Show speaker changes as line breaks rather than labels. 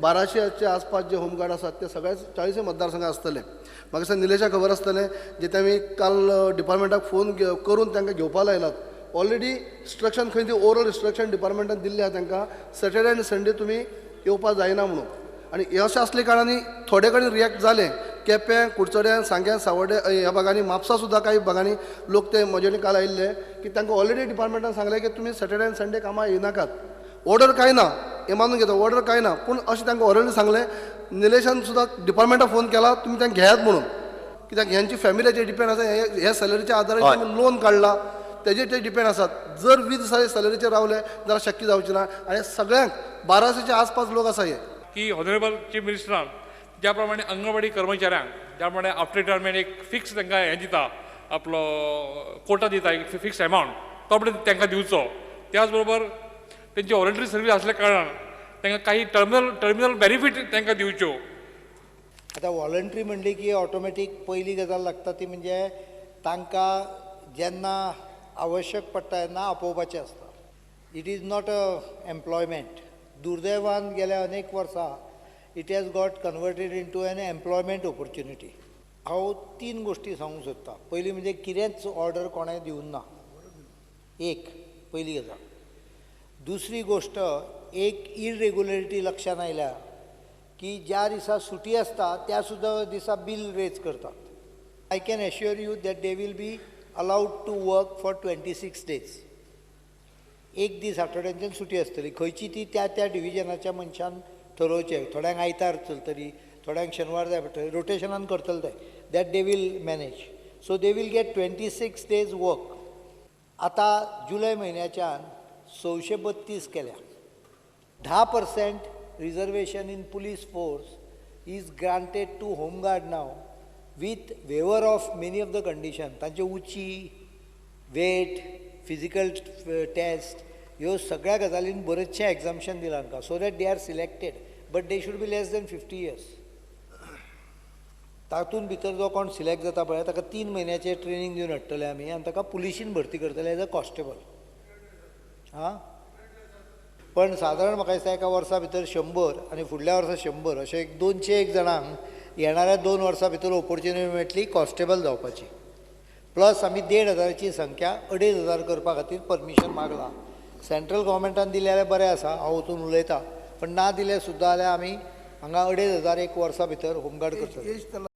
1200च्या आसपास जे होमगार्ड आसात ते सगळ्याच 40 मतदारसंघात आसतले. म्हाका दिसता निलेशाक खबर आसतलें, जे आमी काल डिपार्टमेंटाक फोन करून तांकां घेवपा लायलात. ऑलरेडी इन्स्ट्रक्शन खंय ती ओरल इन्स्ट्रक्शन डिपार्टमेंटान दिल्लें आसा तांकां, सॅटर्डे आनी संडे तुमी येवपा जायना म्हणून. आनी अशें आसले कारणान थोडे कडेन रिएक्ट जालें. केपें, कुडचड्यां, सांग्यां, सावड्डें ह्या भागांनी, म्हापसा सुद्दां कांय भागांनी लोक ते म्हजे कडेन काल आयिल्ले की तांकां ऑलरेडी डिपार्टमेंटान सांगलें की तुमी सॅटर्डे आनी संडे कामां येनाकात. ऑर्डर कांय ना हें मानून घेता, ऑर्डर कांय ना, पूण अशें तांकां ऑलरेडी सांगलें. निलेशान सुद्दां डिपार्टमेंटाक फोन केला तुमी तांकां घेयात म्हणून, कित्याक ह्यांची फॅमिलीचेर डिपेंड आसा, ह्या सॅलरीच्या आदाराचेर तुमी लोन काडला तेजेर ते डिपेंड आसात. जर 20 दिसांचे सॅलरीचेर रावले जाल्यार शक्य जावचें ना. आनी सगळ्यांक 1200च्या आसपास लोक आसा हे.
की ऑनरेबल चीफ मिनिस्टरान ज्या प्रमाणे अंगणवाडी कर्मचाऱ्यांक ज्या प्रमाणे आफ्टर रिटायरमेंट एक फिक्स तांकां हें दिता, आपलो कोटा दिता, एक फिक्स एमावंट तो पण तांकां दिवचो. त्याच बरोबर तेंची वॉलंटरी सर्वीस आसल्या कारणान तांकां काही टर्मिनल बेनिफीट तांकां दिवच्यो.
आतां वॉलंटरी म्हणली की ऑटोमॅटीक पयली गजाल लागता ती म्हणजे तांकां जेन्ना आवश्यक पडटा तेन्ना आपोवपाचें आसता. It is not a employment. दुर्दैवान गेल्या अनेक वर्सां it has got converted into an employment opportunity. हांव 3 गोश्टी सांगूंक सोदतां. पयली म्हणजे कितेंच ऑर्डर कोणें दिवंक ना, एक पयली गजाल. दुसरी गोश्ट, एक इरेग्युलरिटी लक्षांत आयल्या की ज्या दिसा सुटी आसता त्या सुद्दां दिसा बील रेज करतात. I can assure you that they will be allowed to work for 26 days. एक दीस आठवड्यांच्यान सुटी आसतली, खंयची ती त्या त्या डिविजनाच्या मनशान थरोवचें. थोड्यांक आयतार चलतली, थोड्यांक शेनवार जाय पडटली, रोटेशनान करतले ते, that they will manage. So they will get 26 days work. आतां जुलय म्हयन्याच्यान 632 केल्या. 10% reservation in police force is granted to home guard now with waiver of many of the condition. तांचे उंची, वेट, फिजिकल टेस्ट ह्यो सगळ्या गजालीन बरेचशें एग्जाम्शन दिलां तांकां, so that they are selected, but they should be less than 50 years. तातूंत भितर जो कोण सिलेक्ट जाता पळय ताका 3 म्हयन्याचें ट्रेनींग दिवन हाडटले आमी आनी ताका पुलिशीन भरती करतले एज अ कॉन्स्टेबल. आं, पण सादारण म्हाका दिसता एका वर्सा भितर 100 आनी फुडल्या वर्सा 100 अशें एक 201 जाणांक येणाऱ्या 2 वर्सां भितर ऑपॉर्च्युनिटी मेळटली कॉन्स्टेबल जावपाची. प्लस आमी 1500ची संख्या 2500 करपा खातीर परमिशन मागलां. सेंट्रल गव्हर्मेंटान दिलें जाल्यार बरें आसा, हांव वचून उलयतां, पण ना दिलें सुद्दां जाल्यार आमी हांगा 2500 एक वर्सा भितर होमगार्ड करतले.